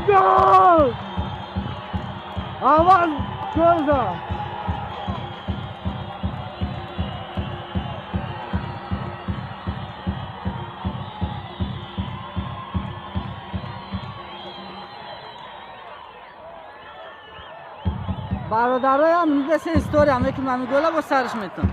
Гол! Аван голда! Бародароям десе история мекунам, гола бо сарш метам.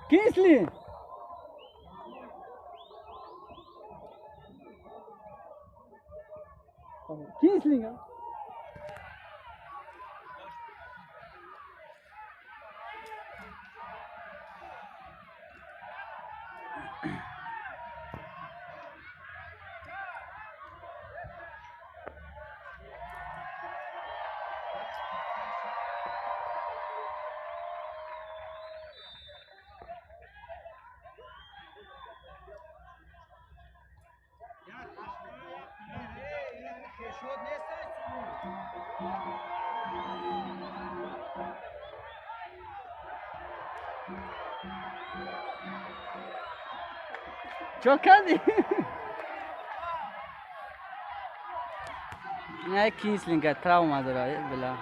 Кисли! Кислинга! Чо кардӣ? Не, Кинслинга травма дора, била.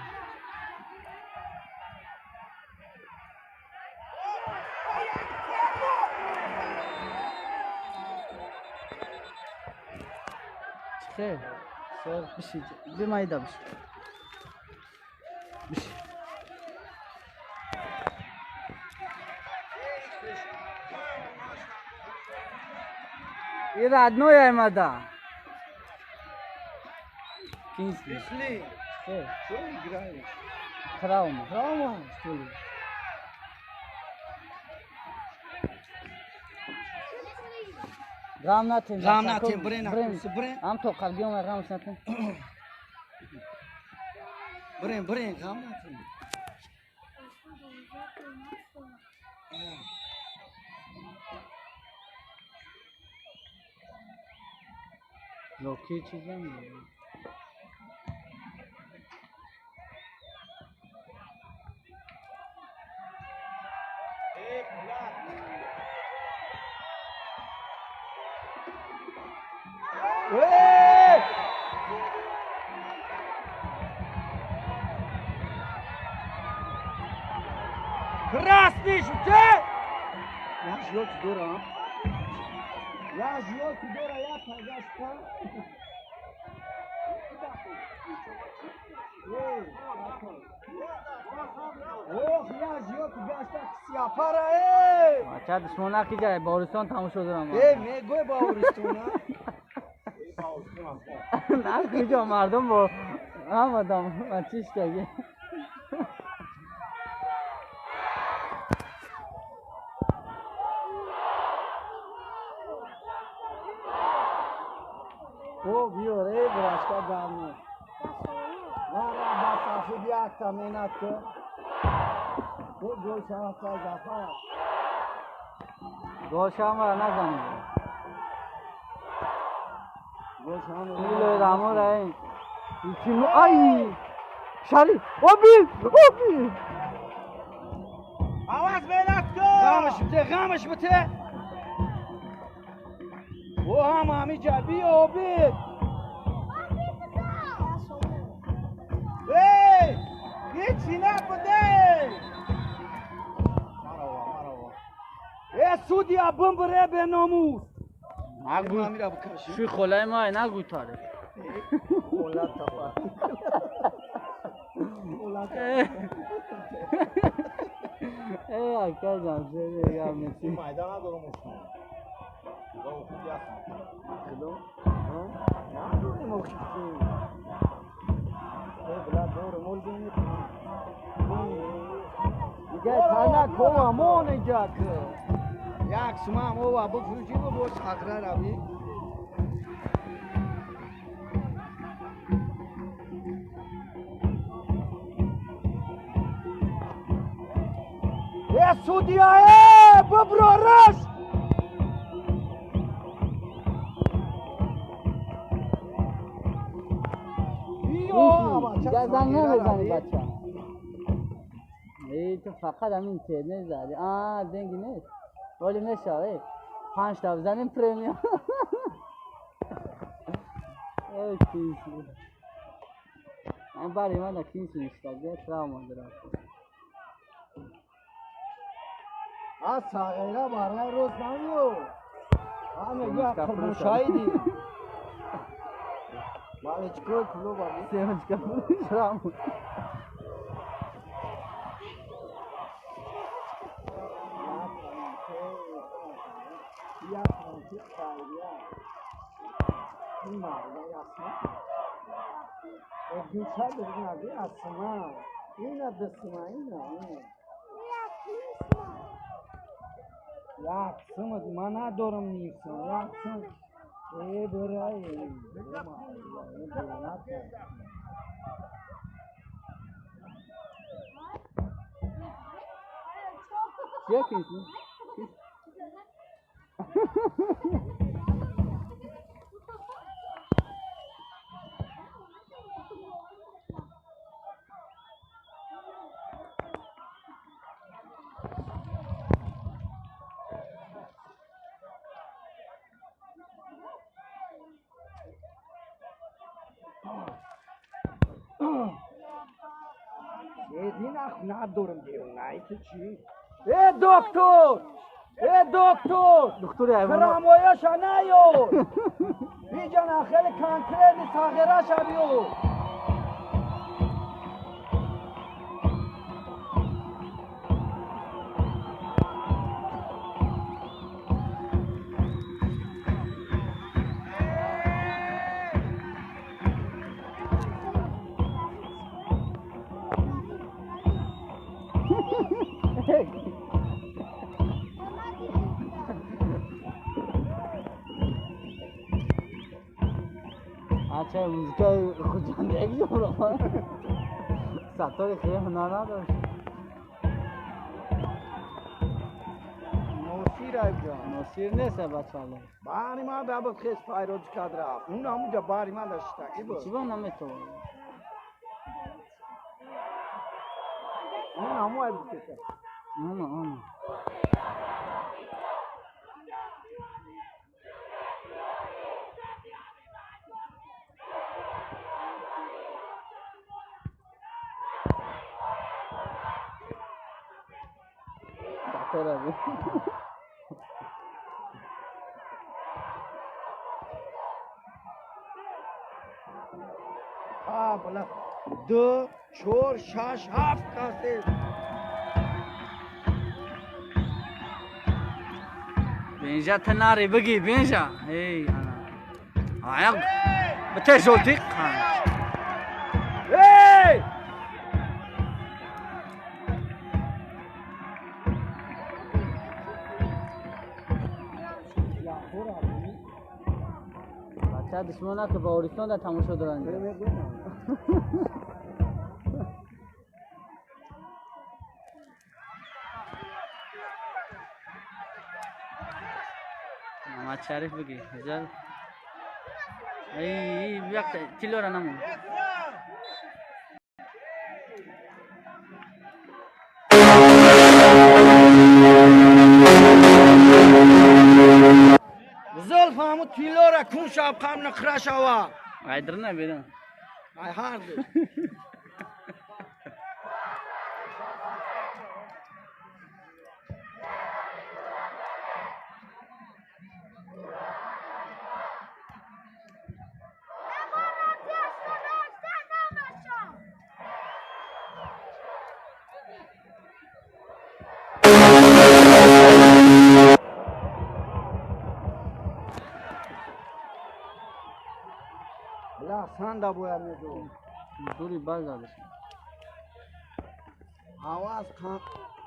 Хе, сор биши, бимайда биши. Биши. И родной Аймада. Кинсли. Пришли. Что? Что играешь? Травма. Травма, что ли? Гам натем. Гам натем, брен, брен. Ам то қалгиом гам натем. Брен, брен, гам натем. Локи чизам. Гамиш бите! Я жёт дора. Я жёт дора, я пагашка. Ох, я жёт гашта ксяпара, эй! Бача душмана ки ҷай Бауристон тамошо дорам. Эй, мегӯй Бауристона. На куҷо мардум бо ҳамадам чиш таги. О, биёр, эй, брашка гамне. Вара ба сафид якта менат ку. Бо гол шава Зафар. Гол шава назанид. Гол шава. Кило дамора эй. Ичимо ай! Шариф, оби, оби. Аваз менат ку. Ғамаш бите, ғамаш бите. О, ҳама ҳамиҷа биё, обид. Эй, ҳечи набуде. Марова, марова. Э, судья бумбре беномус. Нагӯ. Шуй холаи ма нагӯ таре. Хола тафа. Хола. Э, ака ҷамшед гап неси. Майда надорам ошно. Як сумам ова бифурӯши бо сахра равӣ. Э, судья, э, биброраш! Занг намезани бача. Эй, ту фақат ҳамин терне зади. А, деньги нест. Вале мешава, эй. 5 та бизанем премия. Эй, киси. Ман бари ман киси ништа, травма дорам. А сағира барои рӯз намиё. А мегӯя қурбоншаҳиди. Малечкои клуба. Семечка шрам. Як сумат ман надорам нисм. Як сум. Э, барай. Чия киси? Надорам девона, ту чӣ? Э, доктор! Э, доктор! Доктори ҳайвонот. Храмояша наёр! Биҷана хеле конкретни сағираша биёр! Ача музикаи Хуҷанд як ҷоро. Саттори хеле ҳунар надошт. Носир айҷон. Носир нест бачаало. Бари ман дабад хес пайроҷ кард рафт. Ун ҳамунҷа бари ман даштаки буд. Чӣ ба наметавонад? Ун ҳаму ай буд кеса. Ана, ана. тора. А, бала. 2 4 6 7 касе. بینجا تناری بگی بینجا. ای انا. عیق. بتجوتي. ای! بچه دشمنه که با اوریستان در تماشا دارن. محمد شریف بگی هزار. ای وقت تیلورا نمون. زلف همو تیلورا کون شاب قام نخرا شوا. عیدرنا بیدم. ای هارد. لا ساندا بویا میدو. دوری باز دادش. آواز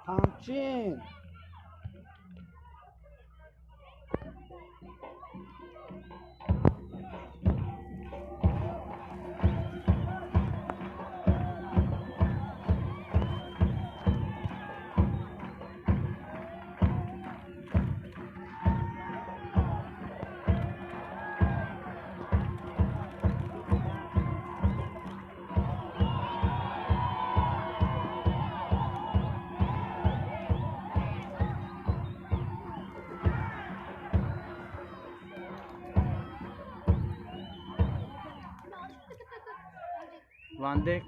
خامچین. Van Dijk.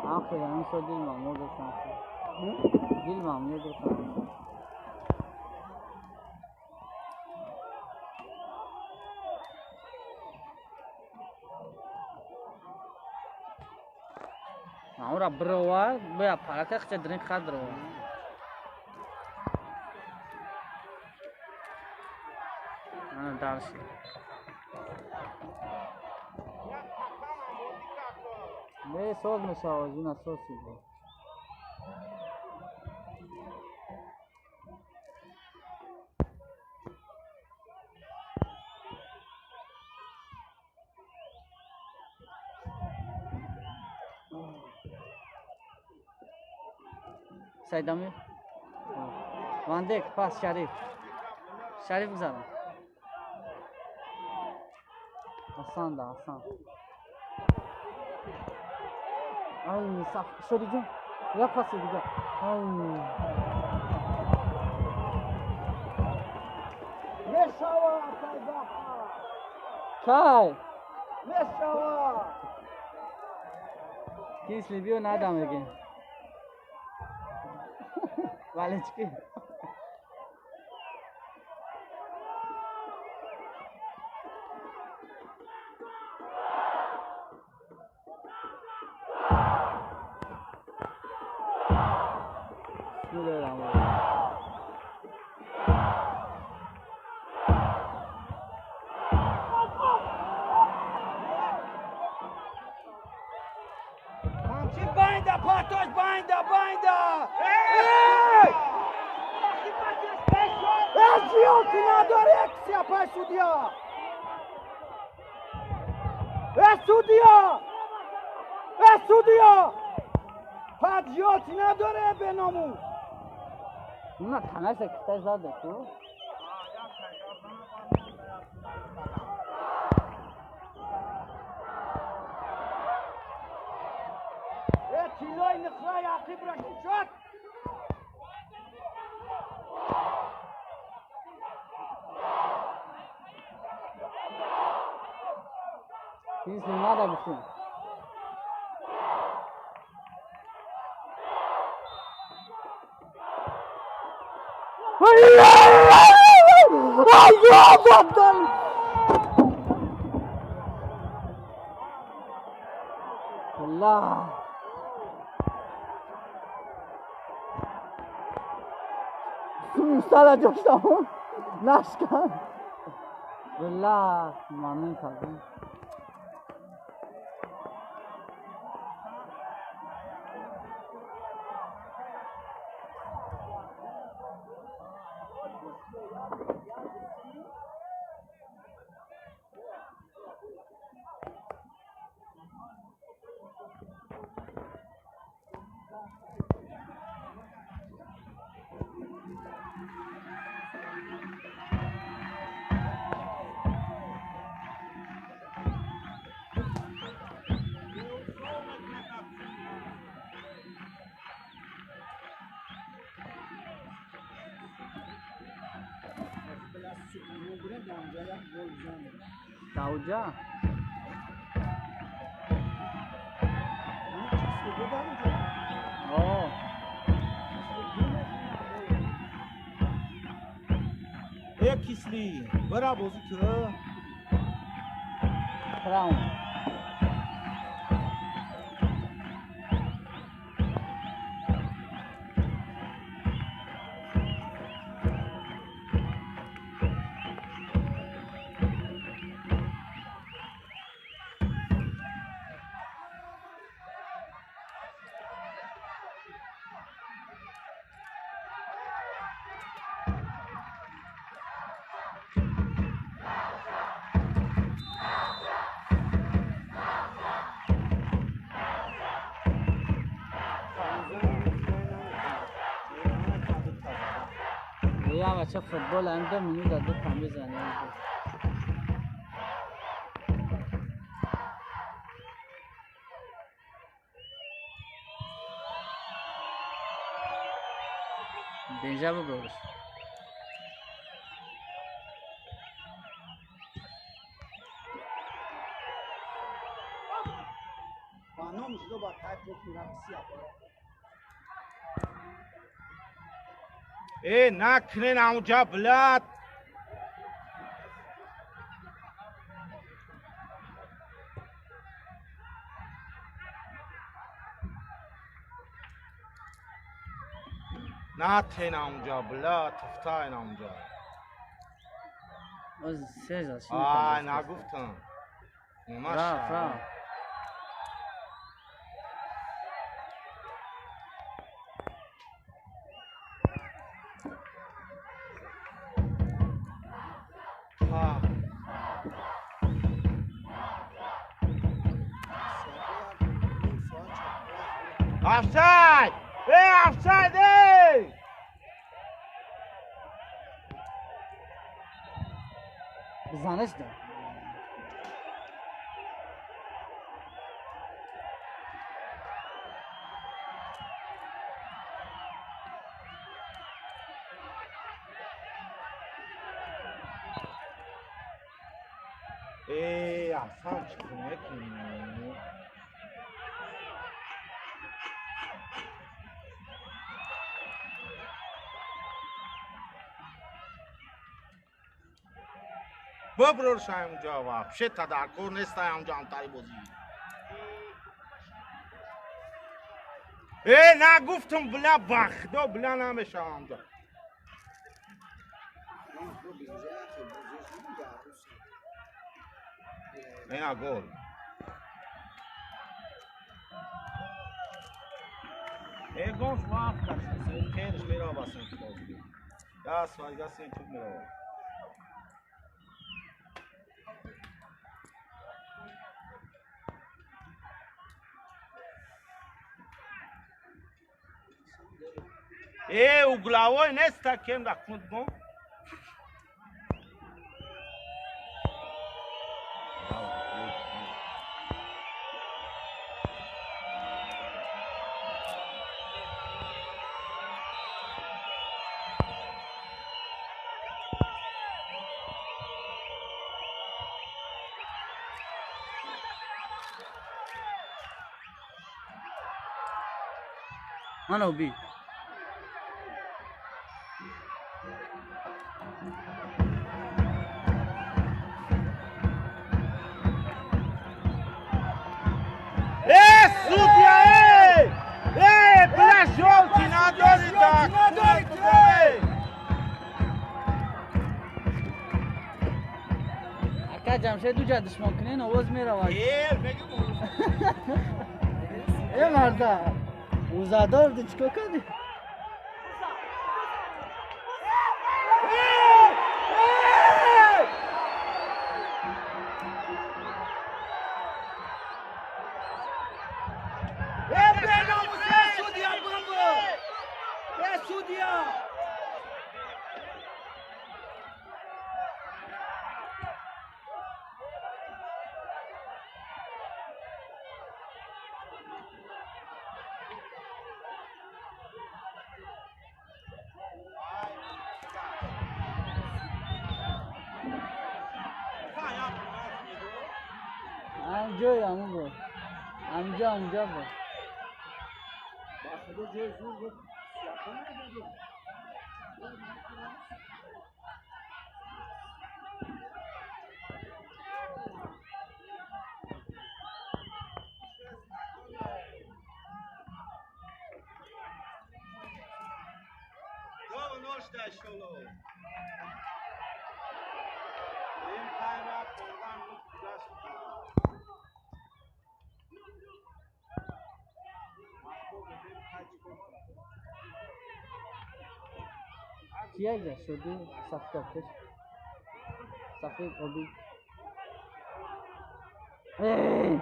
آخر همیشه دل مامور داشتم. دل مامور داشتم. مامور بروا بیا پاراته خچ درین خادر. انا دارش. نه سوز میشه آوازونه سوز شده. سیدامی واندک پاس شریف شریف بزنم آسان ده آسان. Ay saf şöyle can. Ya pası diye. Ay. Meşava Saydaha. Kay. Meşava. Kinsli biyo nadam ege. Valichki. Bismillahirrahmanirrahim. Байда, Патош, байда, байда! Эй! Эй, надо реакция, пай судья! Эй, судья! Эй, судья! Паджот надо беному! На, танаша китай зада ку? تیلای نخرای عقیب را شد. Кисли надо гуфтем. الله سر جاشتم نشکن والله ممنون کردم. Dauja. Oh. 에 키슬리 뭐라 보스트 크라운. یا بچه فوتبال هم دو منو دو تا میزنه. Deja ببرش. بانام شده با تایپ رقصی. эй накунен амуҷа блядь. Натен амуҷа блядь, туфтаен амуҷа. Ай нагуфтам. Раф. Офсайд! Эй, офсайд, эй! Бизанеш да. Эй, офсайд чӣ биброр шаямҷа вообще тадаркор нестаямҷа амтари бозӣ. Э, нагуфтам, бля, бахдо, бля, намешавам. Ина гол. Эгон вақт кашид, хелеш мерава сен бозӣ. Даст вайга сен туп мерава. Э, угловой нест, кем да кунад. Mano, bi. Э, судья, эй! Эй, бля, жёлтый, надо так! Ака Ҷамшед уҷа душмон кунен, овоз меравад. Э, мегум. Э, марда. Узадор ди чико кардӣ? Э, беномус, э, судья, бумбу! Э, судья! Ҷой аму бо. Амҷа амҷа бо. Ба худо ҷои зур буд. Кия шуди сафтокаш? Сафед оби. Эй!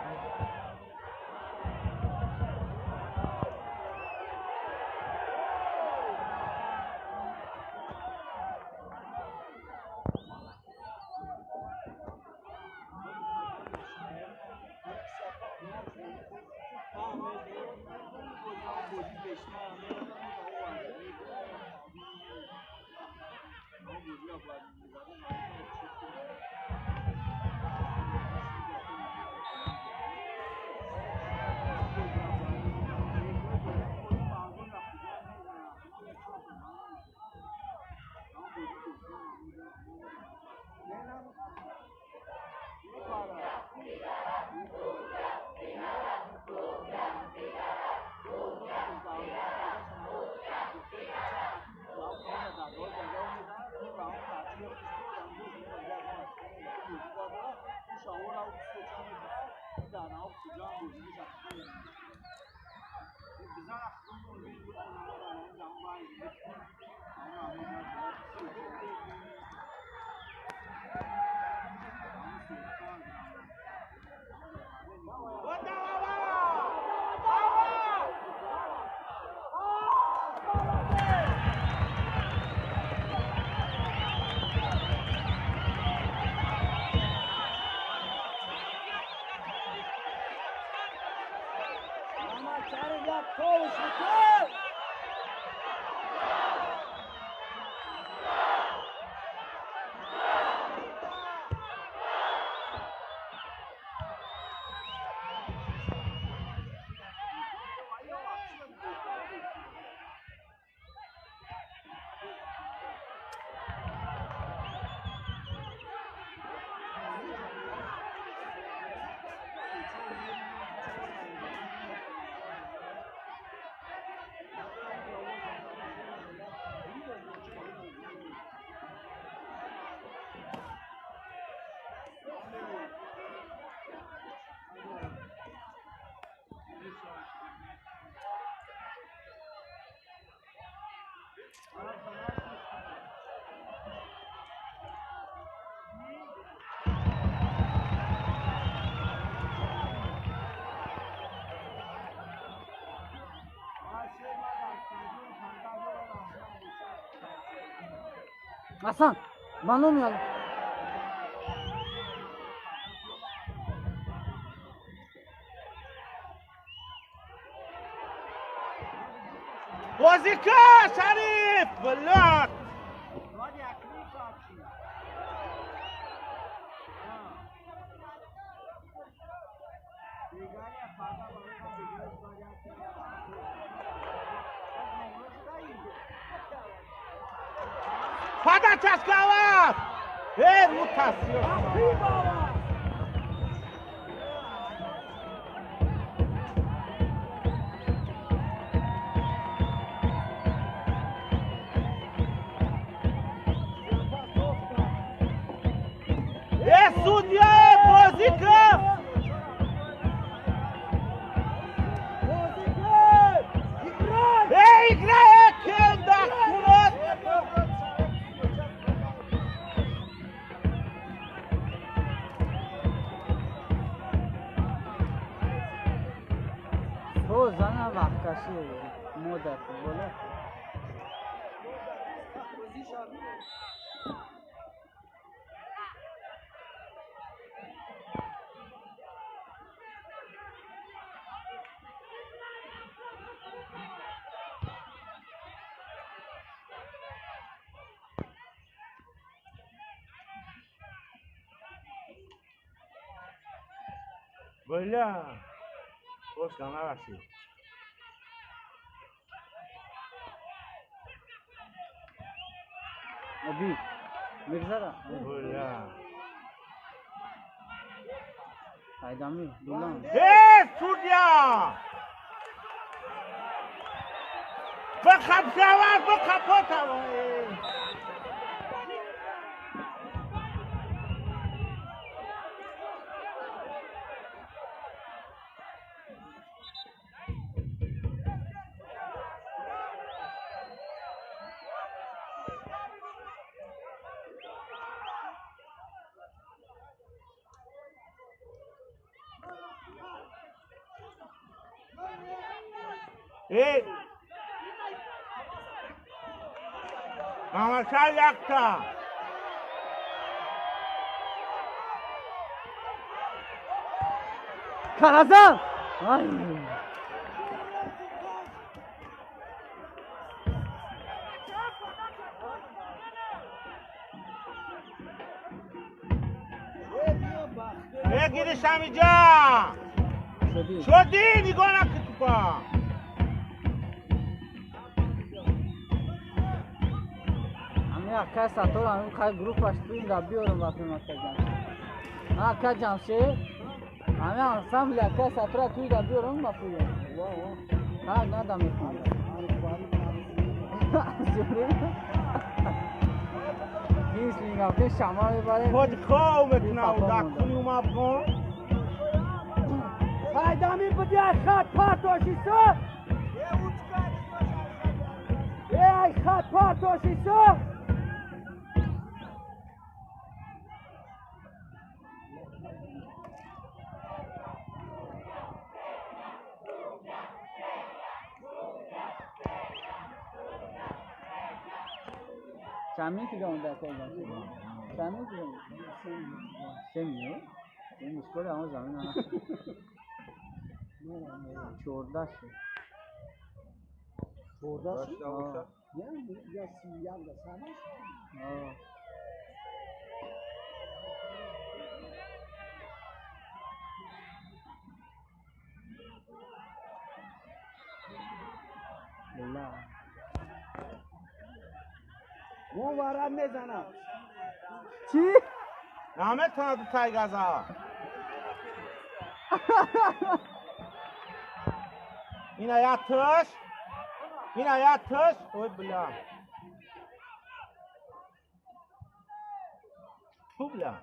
Асан, ба номи Алло. Бозика, Шариф! Блядь! Подача скала! Эй, Лукас! Э, судья, бозика! Эй, играй, кенда, курот! То зана вақткашӣ мода футбола. Бля! Ош нарасид. Аби, мегзара. Бля! Айдами, дулан. Э, судья! Бахапшава, бахапотава! Эй! Мамаша якта! Каразан! Ай! Эй, Шамиджа! Шоди, нигоҳ накун тупа! Акай Сатор, ами кай группаш туим да биёрам вақти ака Ҷамшед. Ака Ҷамшед, ами ансамбли акай Сатора туи да биёрам ба пуям. Ҳа, нада мекунам. Гислинг шама мебарем. Худ хов мекунам, да куни умабгон. Хайдами буди хат партошисо. Эй, хат партошисо. Чанд минути гамонда акай Ҷамшед? Чанд минути гамонда? Се минут? Ин мушкили ҳамон замин ана. 14 шуд. 14 шуд? Я 31 да самаш? Ла. Он варад мезанад. Чӣ? Наметавонад тайгаза. Ина ятыш. Ина ятыш. Ой, бля. Фу, бля.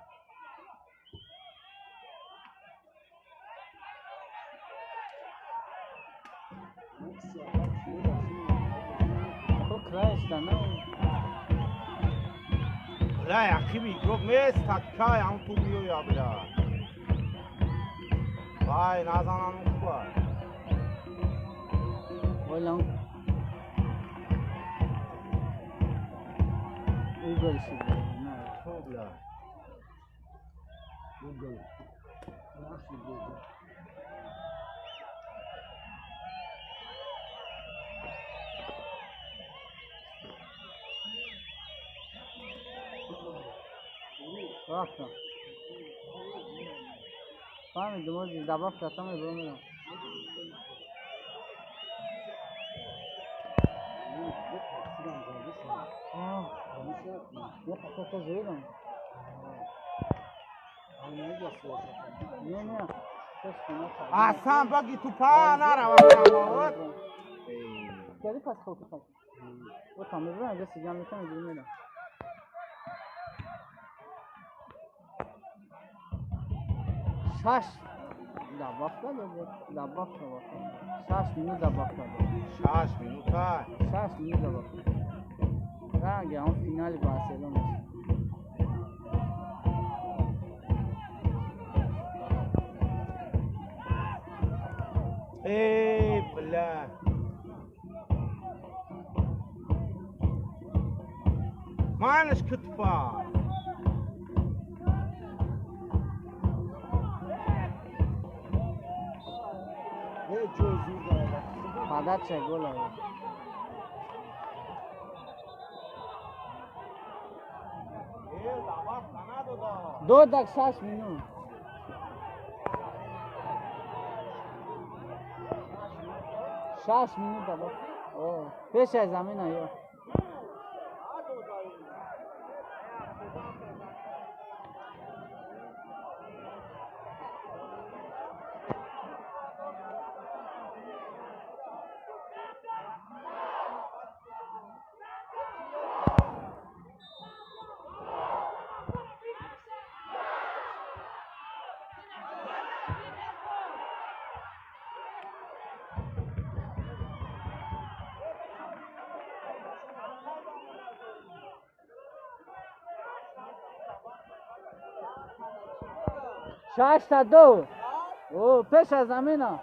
Хо краеш да на. Бля, ақиби игрок нест, таккай, ҳам ту биёя, бля. Вай, назанам хуба. Ойлан. Угол шид. На. Бля. Угол. Наши гол. Рафта. Фаҳмидем, ози добавка там мебарам. Асан баги тупа нарава. Кади пас хоб пас. О там мебарам, ҷа сигам метам мебарам. Шаш добавка дод, добавка 6 минут добавка дод. 6 минута. 6 минут добавка. Ранги, он финали Барселона. Эй, бля. Манаш кутпа. Подача гола. Додак 6 минут. 6 минут О, пеш аз замина ё. 6 تا 2. О, пеш аз замина.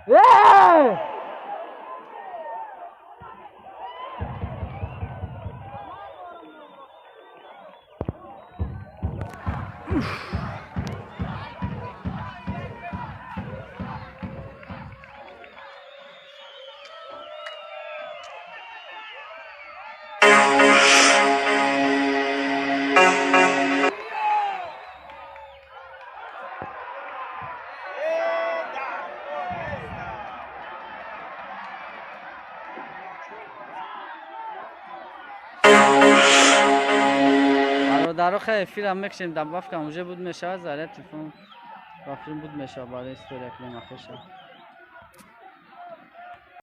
Эй! Бародаро, хеле филм мекшем, добавка уже буд мешавад, заряд телефон ба филм буд мешавад, барои история кунем ахирша.